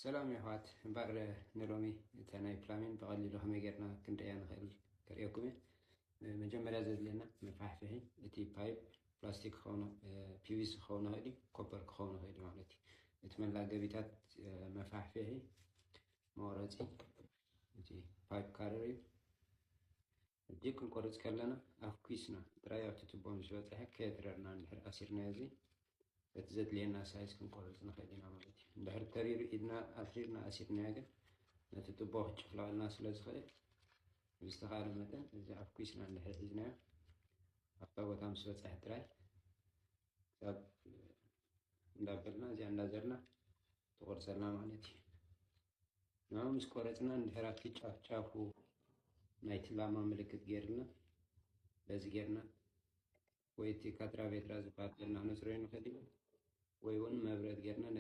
ሰላም የሕዋት፣ እምበኣር ንሎሚ እታ ናይ ፕላሚን ብቐሊሉ ከመይ ጌርና ክንርእያ ንኽእል ከርእየኩም እየ። መጀመርያ ዘድልየና መፋሕፍሒ፣ እቲ ፓይፕ ፕላስቲክ ክኸውን፣ ፒቪሲ ክኸውን ይኽእል እዩ፣ ኮፐር ክኸውን ይኽእል እዩ ማለት እዩ። እቲ መላገቢታት፣ መፋሕፍሒ፣ መቑረፂ፣ እቲ ፓይፕ ካረር እዩ። ሕጂ ክንቆርፅ ከለና ኣፍኲስና ጥራይ ኣብቲ ቱቦ ምስ በፅሐ ከየትረርና እንድሕር ኣሲርናዮ እዚ በቲ ዘድልየና ሳይዝ ክንቆርፅ ንኽእል ኢና ማለት እዩ። እንድሕር ተሪሩ ኢድና ኣትሪርና ኣሲርናዮ ግን ነቲ ቱቦ ክጭፍለቐልና ስለ ዝኽእል ብዝተኻለ መጠን እዚ ኣፍኲስና እንድሕር ሒዝናዮ ኣብታ ቦታ ምስ በፅሐ ጥራይ ክሳብ እንዳበልና እዚኣ እንዳዘርና ትቆርፀልና ማለት እዩ። ንዑ ምስ ቆረፅና እንድሕር ኣብቲ ጫፍ ጫፉ ናይቲ ላማ ምልክት ጌርና በዚ ጌርና ወይ እቲ ካትራ ቤትራ ዝበሃል ጌርና ነፅርዮ ንኽእል ኢና። ወይ እውን መብረድ ጌርና ነታ